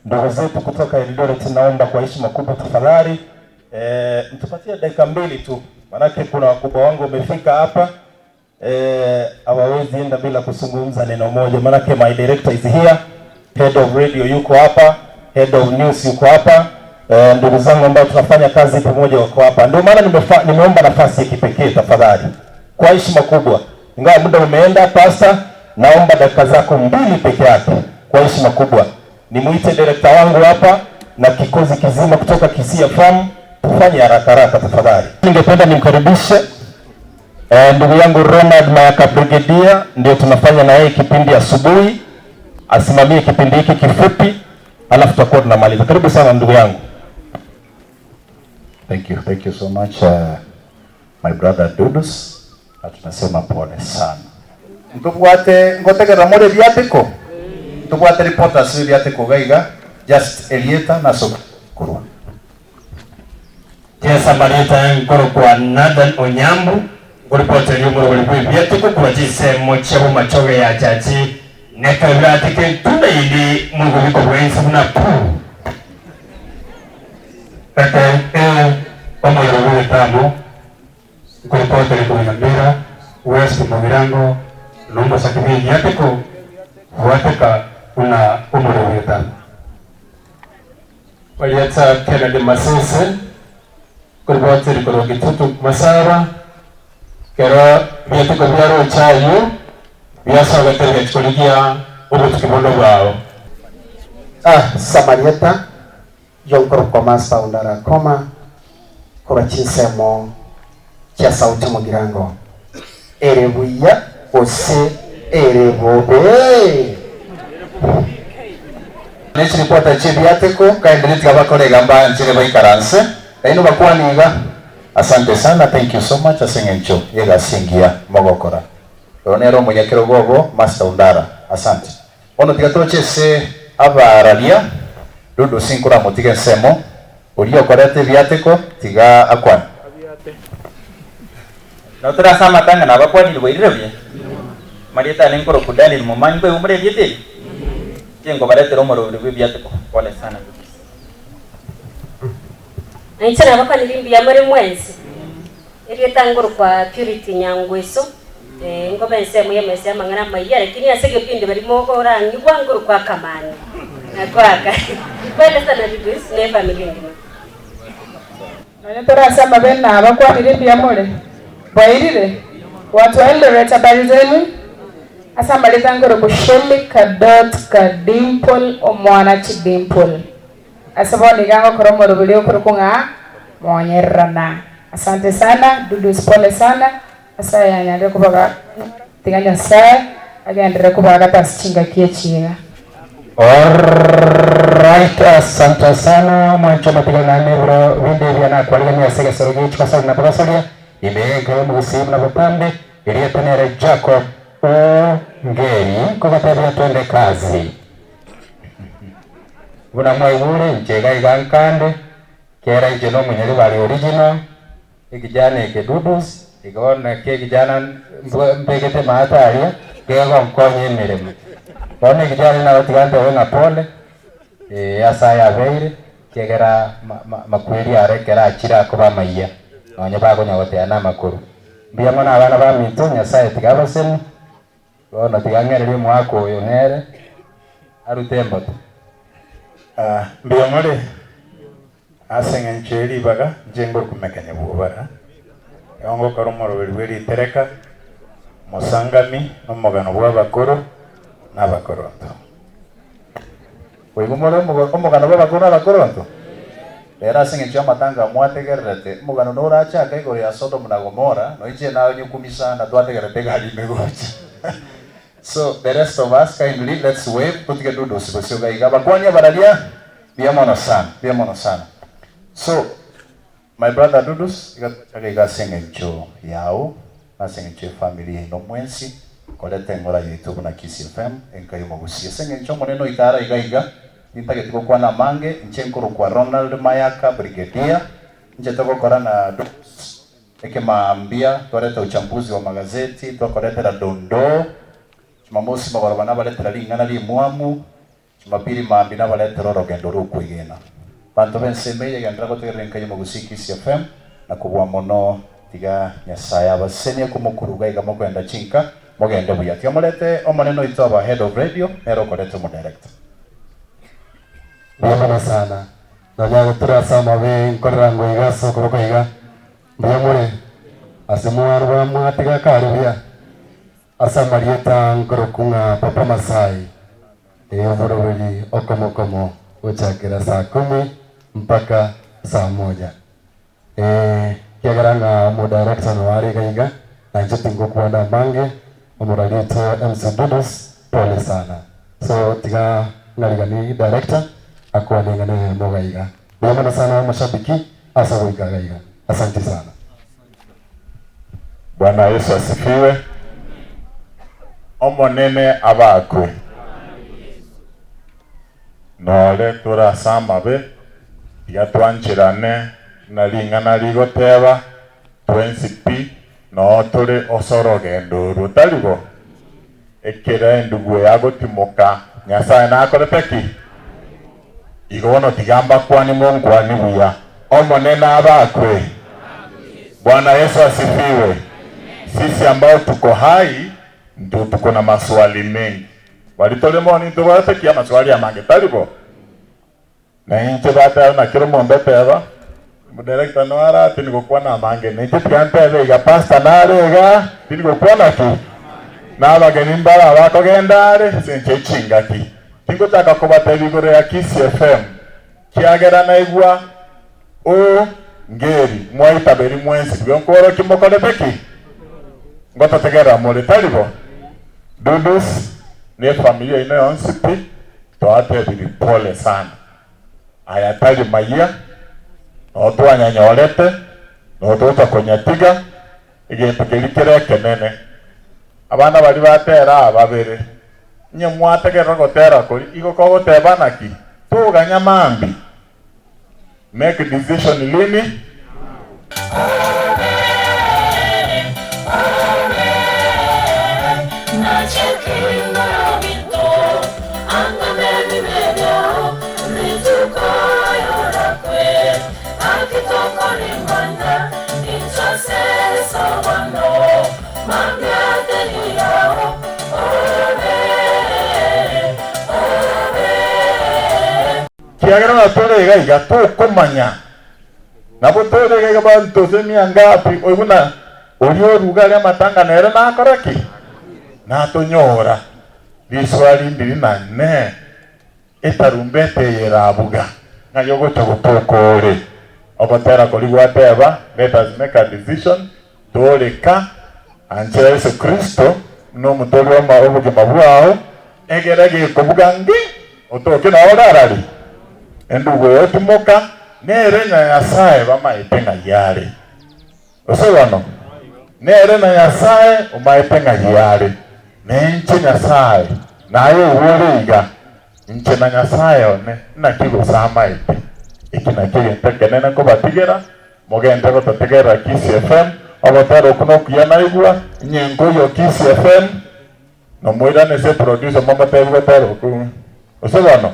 Ndugu zetu kutoka Eldoret, naomba kwa heshima kubwa tafadhali, mtupatie dakika mbili tu, manake kuna wakubwa wangu wamefika hapa hawawezi enda bila kuzungumza neno moja, manake my director is here, head of radio yuko hapa, head of news yuko hapa, ndugu zangu ambao tunafanya kazi pamoja wako hapa. Ndio maana nimeomba nafasi ya kipekee tafadhali, kwa heshima kubwa, ingawa muda umeenda. Pastor, naomba dakika zako mbili peke yake, kwa heshima kubwa, nimuite director wangu hapa na kikosi kizima kutoka Kisii FM, tufanye haraka haraka tafadhali. Ningependa nimkaribishe ndugu yangu Ronald Mayaka Brigadier, ndio tunafanya na yeye kipindi asubuhi, asimamie kipindi hiki kifupi, alafu tutakuwa tunamaliza. Karibu sana ndugu yangu. Thank you so much my brother Dudus, na tunasema pole sana. Ntobwate ngotegerera more ebiateko ntobwate reporters ebiateko gaiga just Elieta na Sokurwa. Jesa Marieta nkoro kwa Nathan Onyambu ngoripoteria omorobori bwa ebiateko korwa chinsemo chia bomachoge ya chachi nekebirate kentunda indi mogobiko bwensi buna pu eke omorero bw'ebitambo nkoripoteria korwa Nyamira West Mugirango nomosaki bwa ebiateko bwateka buna omorero bw'ebitambo. Marieta Kennedy Masese koripoteri korwa Gitutu Masaba kero biateko biarochayo biasogete biachikorigia obotuki bono bwao. Samarieta yonkoro kwa Master Undara koma korwa chinsemo chia Sauti Mugirango ere buya gose ere bobe. Nechiripota chibiateko kaendelee tiga gamba nchire baikaranse laino bakwaniga. Asante sana, thank you so much aseng'encho yegasingia mogokora. Ronero omunyakero gogo Master Undara. Asante. Ono tiga tochese abararia Dudu sinkura mutige nsemo urio korete biateko tiga akwana. Notora sama tanga na bakwanire bwairire buya. Marieta nenkoro kudani mumanyi kwe umure byete. Chengo baretera omorobori bwe byateko. Pole sana. Naichana bakwanire mbuya muri mwensi. Erieta ngoro kwa Purity Nyangweso. Ngoba ensemo yemese amang'ana maiya lakini ase gepindi barimo orang'igwa ngoro kwa kamani. Na kwaka. Pole sana Dudus ne family ngima. Nonye torasema bena bakwanire mbuya more. Bwairire. Watu wa Eldoret habari zenu? Asa maleta ngoro kusheli kadot kadimple omwana chidimple. Asa boni gango koromo rubulio kurukunga mwonyerana. Asante sana Dudus, pole sana. Asa yanyande kubaga tiganya sa agendere kubaga tasichinga kiechinga. Alright, asante sana mwancho mapiga na nebro vinde vya na kwaligania sega sorogi chikasali na pakasalia imeenga mugusimu na bupambe iliyetenere Jacob Ongeri kogatebia twende kazi buna mwaigure nchega iga nkande kera inche no munyali bali original ikijana eke Dudus igona ke kijana mbegete maataria kego nkonye emirimo bono ekijana nabo tigante na pole asa yabeire kegera makweri are kera achira kuba maiya nonye bagonya goteana amakuru mbuya mono abana ba minto Nyasaye tiga abaseni bono tiga ng'ererie omwaka oyo nere arute emboto. Mbuya more ase ng'encho eribaga nche ngokumekanya bwobara yongokora omoroberi bwa eritereka musangami n'omogano bwa abakoro n'abakoronto. Oigo more omogano bwa abakoro n'abakoronto rero ase ng'encho y'amatanga mwategererete omogano norachaka igoro ya Sodom na Gomora noinche nawe nyukumisana twategerete gari imegocha. So the rest of us kindly let's wave tutige Dudus gosio gaiga bakwania bararia bia mono sana bia mono sana. So my brother Dudus igachaka ase ng'encho yao ase ng'encho ya family ino mwensi korete ng'ora yetu buna Kisii FM enkai mogusie ase ng'encho moneno ikara iga iga nintageti gokwana mange nche nkoro kwa Ronald Mayaka Brigadier nche togokora na Dudus ekemaambia twareta uchambuzi wa magazeti twakoretera dondoo Jumamosi magoro bana baretera ring'ana rimwamu. Jumapili mambia nabaretere orogendo rw'okwegena. Banto b'ensemo eye genderera gotegerera enka y'Omogusii Kisii FM na kobua mono tiga Nyasae abasenie komokuruga iga mokoenda chinka mogende buya. Tiga morete omonene oito aba head of radio nere okoreta omodirector. Mbuya mono sana. Nonya gotura ase amabe nkorera ngo iga ase okoboko iga. Mbuya more ase mwarwa mwatiga kare buya. Ase amarieta nkorokwa ng'a Papa Masai, ee oboroberi okomokomo gochakera saa kumi mpaka saa moja. Ee kiagera ng'a omodirector noo are iga iga, nainche tingokwana amange, omorari oito MC Dudus, pole sana. So tiga ng'ariganie director akwane ing'ana eyemo iga iga. Mbuya mono sana amashabiki ase ogoika iga iga. Asanti sana. Bwana Yesu asifiwe. Omonene abakwe. Nore tore ase amabe, tiga twancherane buna ring'ana rigoteba, twensi pi noo tore ase orogendo orwo, tari bo? Ekero endugu eye agotimoka, Nyasae nakorete ki? Igo bono tiga mbakwanie monkwanie buya. Omonene abakwe. Bwana Yesu asifiwe. Sisi ambao tuko hai ndio tuko na maswali mengi. Baria tore mono intobwate ki amaswali amange, tari bo? Na inche bateba na kera omonto oteba, Director no ara tindi gokwana amange, na inche tiga ntebe iga pastor nare iga tindi gokwana ki? Na abageni mbare abakogenda are ase enchera ye chingaki. Tingochaka kobatebia igoro ya Kisii FM, kiagera naigwa o ngeri mwaitaberi mwensi buya nkworokia mokorete ki? Ngototegerera more, tari bo? Dudus ne efamiri yaino yonsi pi Twatebiri pole sana, aya tari mayia, noo twanyanyorete, noo togocha konyatiga, egento keria kere ekenene. Abana baria batera aa babere, onye mwategerera ogotera koria, igo kogoteba naki? Toganya mambia, make decision lini? Kiagera na tore iga iga tokomanya Nabo tore iga iga banto ase emiangapi oyo buna oria oruga aria amatanga nere nakora ki? Natonyora. Riswali ndiri nane etarumbeta eye erabuga ng'ai ogocha gotoka ore. Ogotera koria gwateba let us make a decision toreka anchera Yeso Kristo buna omotoria oma obogima bwao egere gekobuga ngi Otoke nao orarari, endugu eye timoka, nere na Nyasae bamaete ng'ai are. Gose bono, nere na Nyasae omaete ng'ai are, na inche Nyasae, naye oigwere iga, inche na Nyasae one, naki gose amaete? Eki nakio egento ekenene nkobatigera, mogende gototegerera Kisii FM, ogotera okwo nokuya naigwa, inye nkoyio Kisii FM, Nomoirane ase eproducer momotebie gotera oku. Gose bono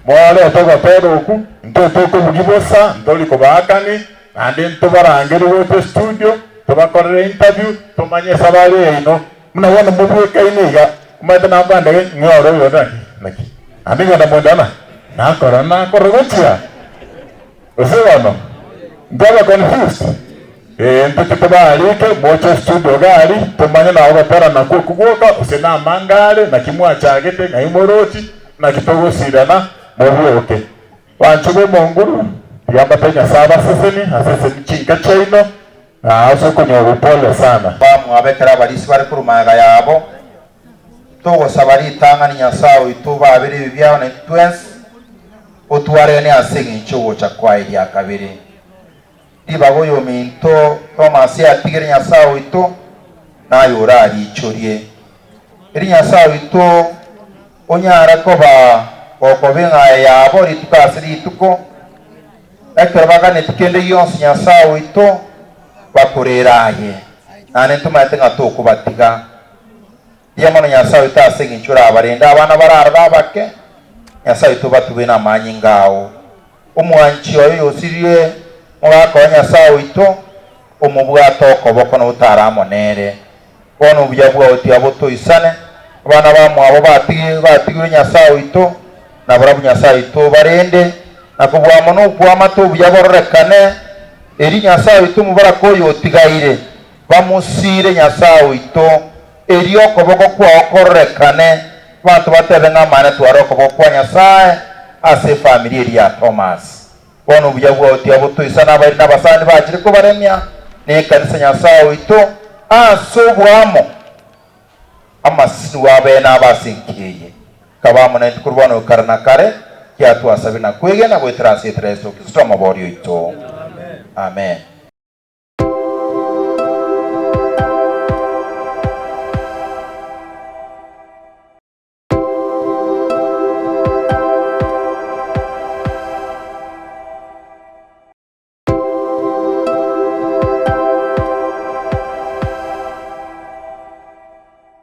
mwarete ogotera oku, intwe tokobugia bosa, ntori kobaakani, naende ntobarangerie gocha estudio, tobakorere interview, tomanye esabari yaino, buna bono mobwekaine iga, omanyete nakwande ng'a ng'ore oyo naki naki, naende ng'enda mwenda na nakora nakora gochia. Gose bono ntobe confused? Ee, ntoche tobaarike, moche studio iga aria, tomanye nao gotera nakwo okwo gwoka, gose namanga are, naki mwachagete, ng'ai morochi, naki togosirana, moboke. Banche b'Omonguru, tiga mbate Nyasae abaseseni, aseseni chinka chiaino, na ase okonyorwa pole sana. Bamwabo ekero abarisia bare korwa magega yabo, togosaba ritang'ani Nyasae oito obabere ebibe biabo naintwe twensi, otwarene ase engencho y'ogocha kwaye ria kabere. Ribaga oyominto Tomasi atigere Nyasae oito, naye orariichorie. Erio Nyasae oito onyare koba gokoba eng'aya yabo rituko ase rituko, ekero baganetie kende gionsi Nyasae oito, bakorere aye. Naende ntomaete ng'a tokobatiga. Mbuya mono Nyasae oito ase engencho orabarende abana bararore abake. Nyasae oito batube namanyinga ao. Omwanchi oye oyosiririe mogaka o Nyasae oito, omobwate okoboko na otare amo nere. Bono obuya bwao tiabotoisane, abana bamwabo batigirwe Nyasae oito, na barabwo Nyasae oito obarende, na kobua mono okwamate obuya bororekane, erio Nyasae oito omobaraka oyo otigaire, bamosiire Nyasae oito, erio okoboko kwao kororekane, abanto batebe ng'a amaene tware okoboko kwa Nyasae ase efamiri eria ya Thomas. Bono obuya bwao tiabotoisana abairi na abasani bachire kobaremia, na ekanisa Nyasae oito ase oboamo amaseseni wabene abe ase enki eye. Kaba amo naintwe korwa bono kare na kare, kiatwasabire na kwegena goetera ase etera Yeso Kristo Omobori oito. Amen.